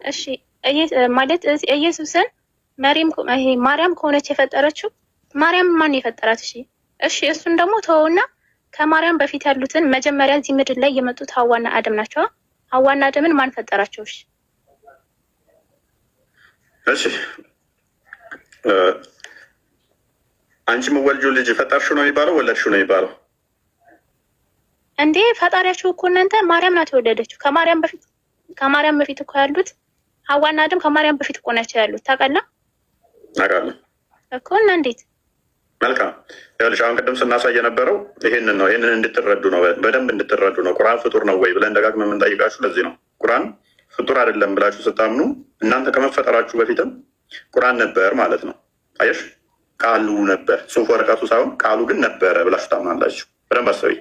እሺ፣ ማለት ኢየሱስን መሪም ይሄ ማርያም ከሆነች የፈጠረችው፣ ማርያም ማን የፈጠራት? እሺ እሺ፣ እሱን ደግሞ ተወውና ከማርያም በፊት ያሉትን፣ መጀመሪያ እዚህ ምድር ላይ የመጡት ሀዋና አደም ናቸው። ሀዋና አደምን ማን ፈጠራቸው? እሺ። እሺ፣ አንቺ የምወልጂው ልጅ ፈጠርሽው ነው የሚባለው፣ ወለድሽው ነው የሚባለው? እንዴ፣ ፈጣሪያችሁ እኮ እናንተ ማርያም ናት የወለደችው። ከማርያም በፊት እኮ ያሉት ሀዋና አደም ከማርያም በፊት እኮ ናቸው ያሉት። ታውቃለህ? አውቃለሁ። እኮ። እና እንዴት? መልካም፣ ይኸውልሽ፣ አሁን ቅድም ስናሳይ የነበረው ይሄንን ነው። ይሄንን እንድትረዱ ነው፣ በደንብ እንድትረዱ ነው። ቁርአን ፍጡር ነው ወይ ብለን ደጋግመን የምንጠይቃችሁ ለዚህ ነው። ቁርአን ፍጡር አይደለም ብላችሁ ስታምኑ እናንተ ከመፈጠራችሁ በፊትም ቁርአን ነበር ማለት ነው። አየሽ፣ ቃሉ ነበር፣ ጽሁፍ ወረቀቱ ሳይሆን ቃሉ ግን ነበረ ብላችሁ ታምናላችሁ። በደንብ አሰቢ።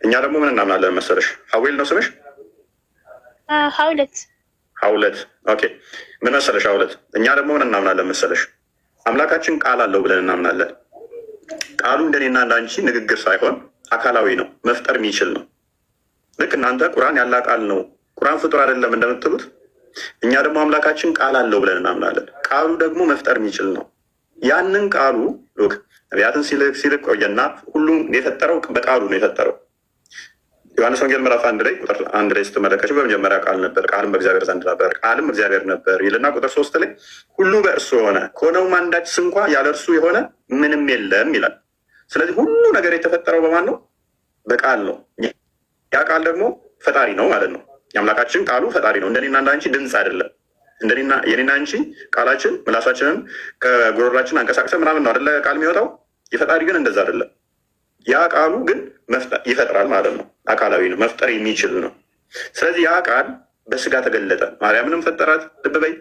እኛ ደግሞ ምን እናምናለን መሰለሽ? ሀዌል ነው ስምሽ? ሀውለት። ሀውለት፣ okay። ምን መሰለሽ ሀውለት፣ እኛ ደግሞ ምን እናምናለን መሰለሽ? አምላካችን ቃል አለው ብለን እናምናለን። ቃሉ እንደኔና እንዳንቺ ንግግር ሳይሆን አካላዊ ነው፣ መፍጠር የሚችል ነው። ልክ እናንተ ቁርአን ያላ ቃል ነው፣ ቁርአን ፍጡር አይደለም እንደምትሉት፣ እኛ ደግሞ አምላካችን ቃል አለው ብለን እናምናለን። ቃሉ ደግሞ መፍጠር የሚችል ነው። ያንን ቃሉ look ነቢያትን ሲልክ ሲልክ ቆየና ሁሉም የፈጠረው በቃሉ ነው የፈጠረው። ዮሐንስ ወንጌል ምዕራፍ 1 ላይ ቁጥር 1 ላይ ስትመለከች በመጀመሪያ ቃል ነበር፣ ቃልም በእግዚአብሔር ዘንድ ነበር፣ ቃልም እግዚአብሔር ነበር ይልና ቁጥር 3 ላይ ሁሉ በእርሱ የሆነ፣ ከሆነውም አንዳች ስንኳ ያለ እርሱ የሆነ ምንም የለም ይላል። ስለዚህ ሁሉ ነገር የተፈጠረው በማን ነው? በቃል ነው። ያ ቃል ደግሞ ፈጣሪ ነው ማለት ነው። የአምላካችን ቃሉ ፈጣሪ ነው። እንደኔና እንዳንቺ ድምፅ አይደለም። እንደኔና የኔና አንቺ ቃላችን ምላሳችንን ከጉሮሯችን አንቀሳቅሰን ምናምን ነው አደለ ቃል የሚወጣው። የፈጣሪ ግን እንደዛ አይደለም። ያ ቃሉ ግን ይፈጥራል ማለት ነው። አካላዊ ነው፣ መፍጠር የሚችል ነው። ስለዚህ ያ ቃል በስጋ ተገለጠ። ማርያምንም ፈጠራት። ልብ በይ፣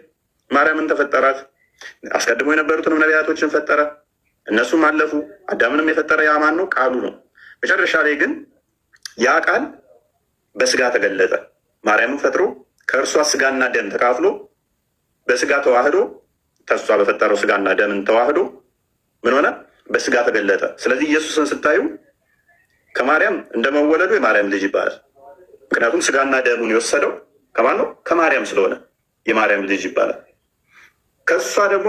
ማርያምን ተፈጠራት። አስቀድሞ የነበሩትንም ነቢያቶችን ፈጠረ። እነሱም አለፉ። አዳምንም የፈጠረ ያ ማን ነው? ቃሉ ነው። መጨረሻ ላይ ግን ያ ቃል በስጋ ተገለጠ። ማርያምን ፈጥሮ ከእርሷ ስጋና ደም ተካፍሎ በስጋ ተዋህዶ፣ ከእሷ በፈጠረው ስጋና ደምን ተዋህዶ ምን ሆነ? በስጋ ተገለጠ። ስለዚህ ኢየሱስን ስታዩ ከማርያም እንደመወለዱ የማርያም ልጅ ይባላል። ምክንያቱም ስጋና ደሙን የወሰደው ከማን ነው? ከማርያም ስለሆነ የማርያም ልጅ ይባላል። ከእሷ ደግሞ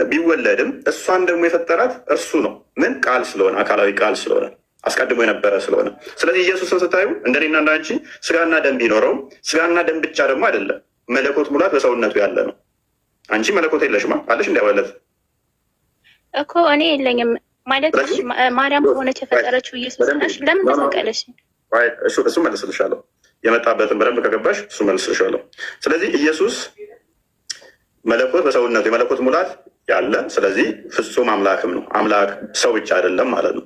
ቢወለድም እሷን ደግሞ የፈጠራት እርሱ ነው። ምን ቃል ስለሆነ፣ አካላዊ ቃል ስለሆነ፣ አስቀድሞ የነበረ ስለሆነ። ስለዚህ ኢየሱስን ስታዩ እንደኔና እንዳንቺ ስጋና ደም ቢኖረውም ስጋና ደም ብቻ ደግሞ አይደለም፣ መለኮት ሙላት በሰውነቱ ያለ ነው። አንቺ መለኮት የለሽማ፣ አለሽ እንዲያወለት? እኮ እኔ የለኝም ማለት ማርያም ከሆነች የፈጠረችው ኢየሱስ፣ ለምን ተሰቀለሽ? እሱ መልስልሻለሁ። የመጣበትን በደንብ ከገባሽ እሱ መልስልሻለሁ። ስለዚህ ኢየሱስ መለኮት በሰውነቱ የመለኮት ሙላት ያለ፣ ስለዚህ ፍጹም አምላክም ነው። አምላክ ሰው ብቻ አይደለም ማለት ነው።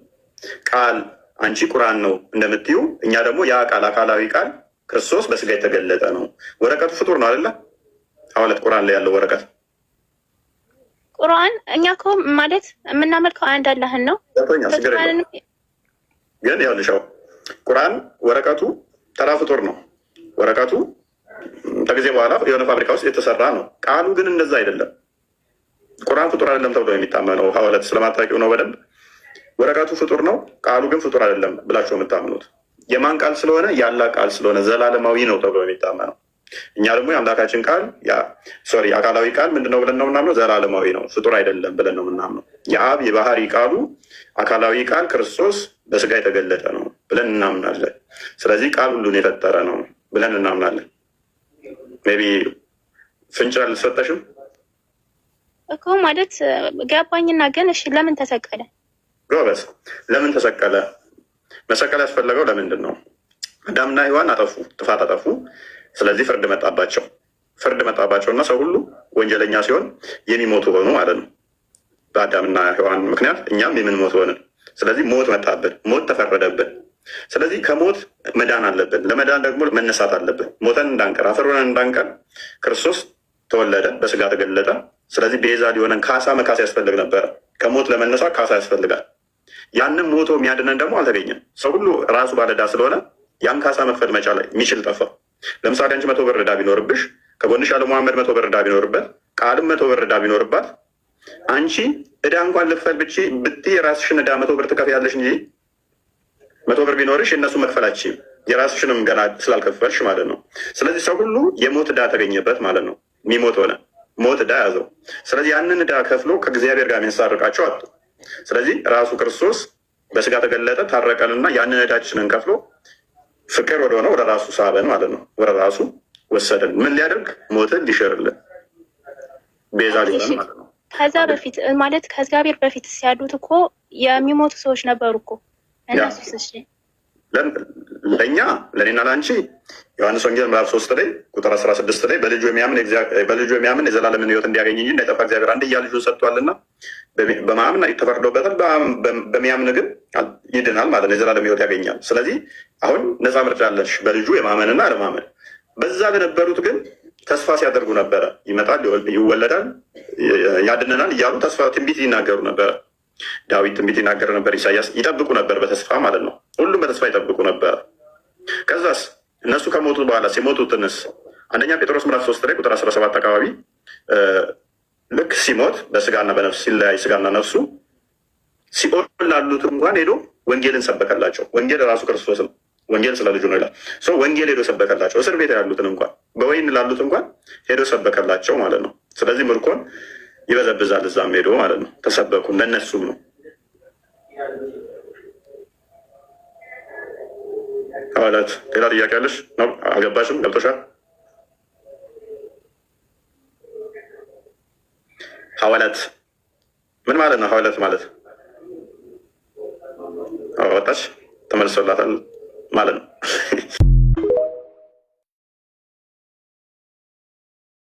ቃል አንቺ ቁርአን ነው እንደምትዩ፣ እኛ ደግሞ ያ ቃል አካላዊ ቃል ክርስቶስ በስጋ የተገለጠ ነው። ወረቀቱ ፍጡር ነው አይደለ? ሐዋለት፣ ቁርአን ላይ ያለው ወረቀት? ቁርአን፣ እኛ እኮ ማለት የምናመልከው አንድ አላህን ነው። ግን ይኸውልሽ፣ ቁርአን ወረቀቱ ተራ ፍጡር ነው። ወረቀቱ ከጊዜ በኋላ የሆነ ፋብሪካ ውስጥ የተሰራ ነው። ቃሉ ግን እንደዛ አይደለም። ቁርአን ፍጡር አይደለም ተብሎ የሚታመነው ሐዋለት ስለማታውቂው ነው በደንብ። ወረቀቱ ፍጡር ነው፣ ቃሉ ግን ፍጡር አይደለም ብላችሁ የምታምኑት የማን ቃል ስለሆነ? ያላ ቃል ስለሆነ ዘላለማዊ ነው ተብሎ የሚታመነው። እኛ ደግሞ የአምላካችን ቃል፣ sorry፣ አካላዊ ቃል ምንድነው ብለን ነው የምናምነው? ዘላለማዊ ነው፣ ፍጡር አይደለም ብለን ነው የምናምነው። የአብ የባህሪ ቃሉ አካላዊ ቃል ክርስቶስ በስጋ የተገለጠ ነው ብለን እናምናለን። ስለዚህ ቃል ሁሉን የፈጠረ ነው ብለን እናምናለን። Maybe ፍንጭ አልሰጠሽም? እኮ ማለት ገባኝና፣ ግን እሺ ለምን ተሰቀለ? ጎበዝ። ለምን ተሰቀለ? መሰቀል ያስፈለገው ለምንድን ነው? አዳምና ሔዋን አጠፉ፣ ጥፋት አጠፉ። ስለዚህ ፍርድ መጣባቸው። ፍርድ መጣባቸው እና ሰው ሁሉ ወንጀለኛ ሲሆን የሚሞቱ ሆኑ ማለት ነው። በአዳምና ሔዋን ምክንያት እኛም የምንሞት ሆንን። ስለዚህ ሞት መጣብን፣ ሞት ተፈረደብን። ስለዚህ ከሞት መዳን አለብን። ለመዳን ደግሞ መነሳት አለብን። ሞተን እንዳንቀር፣ አፈር ሆነን እንዳንቀር ክርስቶስ ተወለደ፣ በስጋ ተገለጠ። ስለዚህ ቤዛ ሊሆነን ካሳ መካስ ያስፈልግ ነበረ። ከሞት ለመነሳት ካሳ ያስፈልጋል። ያንን ሞቶ የሚያድነን ደግሞ አልተገኘም። ሰው ሁሉ ራሱ ባለዕዳ ስለሆነ ያን ካሳ መክፈል መቻል የሚችል ጠፋ። ለምሳሌ አንቺ 100 ብር ዕዳ ቢኖርብሽ፣ ከጎንሽ ያለው መሐመድ 100 ብር ዕዳ ቢኖርበት፣ ቃልም 100 ብር ዕዳ ቢኖርባት፣ አንቺ ዕዳ እንኳን ልክፈል ብትይ የራስሽን ዕዳ 100 ብር ትከፍያለሽ እንጂ 100 ብር ቢኖርሽ የእነሱ መክፈል አትችይም። የራስሽንም ገና ስላልከፈልሽ ማለት ነው። ስለዚህ ሰው ሁሉ የሞት ዕዳ ተገኘበት ማለት ነው። የሚሞት ሆነ፣ ሞት ዕዳ ያዘው። ስለዚህ ያንን ዕዳ ከፍሎ ከእግዚአብሔር ጋር የሚያስታርቃቸው አጡ። ስለዚህ ራሱ ክርስቶስ በስጋ ተገለጠ፣ ታረቀንና ያንን ዕዳችንን ከፍሎ ፍቅር ወደሆነ ወደ ራሱ ሳበን ማለት ነው። ወደ ራሱ ወሰደን። ምን ሊያደርግ? ሞትን ሊሽርልን፣ ቤዛ ሊሆን ማለት ነው። ከዛ በፊት ማለት ከእግዚአብሔር በፊት ሲያሉት እኮ የሚሞቱ ሰዎች ነበሩ እኮ እነሱ። እሺ። ለእኛ፣ ለእኔና ለአንቺ ዮሐንስ ወንጌል ምዕራፍ 3 ላይ ቁጥር 16 ላይ በልጁ የሚያምን የዘላለምን ሕይወት እንዲያገኝ እንጂ እንዳይጠፋ እግዚአብሔር አንድያ ልጁን ሰጥቷልና በማያምን ተፈርዶበታል፣ በሚያምን ግን ይድናል ማለት ነው፣ የዘላለም ሕይወት ያገኛል። ስለዚህ አሁን ነፃ ምርጫ አለሽ በልጁ የማመንና አለማመን። በዛ በነበሩት ግን ተስፋ ሲያደርጉ ነበረ። ይመጣል፣ ይወለዳል፣ ያድነናል እያሉ ተስፋ ትንቢት ይናገሩ ነበረ። ዳዊት ትንቢት ይናገር ነበር። ኢሳያስ ይጠብቁ ነበር በተስፋ ማለት ነው። ሁሉም በተስፋ ይጠብቁ ነበር። ከዛስ እነሱ ከሞቱ በኋላ ሲሞቱትንስ አንደኛ ጴጥሮስ ምዕራፍ 3 ላይ ቁጥር 17 አካባቢ ልክ ሲሞት በስጋና በነፍስ ሲለያይ ስጋና ነፍሱ ሲኦል ላሉት እንኳን ሄዶ ወንጌልን ሰበከላቸው። ወንጌል ራሱ ክርስቶስ ነው። ወንጌል ስለ ልጁ ነው ይላል። ወንጌል ሄዶ ሰበከላቸው። እስር ቤት ያሉትን እንኳን በወይን ላሉት እንኳን ሄዶ ሰበከላቸው ማለት ነው። ስለዚህ ምርኮን ይበዘብዛል እዛም ሄዶ ማለት ነው። ተሰበኩ ለእነሱም ነው። ሐዋላት ሌላ ጥያቄ አለሽ? ነው አልገባሽም? ገብቶሻል? ሐዋላት ምን ማለት ነው? ሐዋላት ማለት ወጣች ተመልሶላታል ማለት ነው።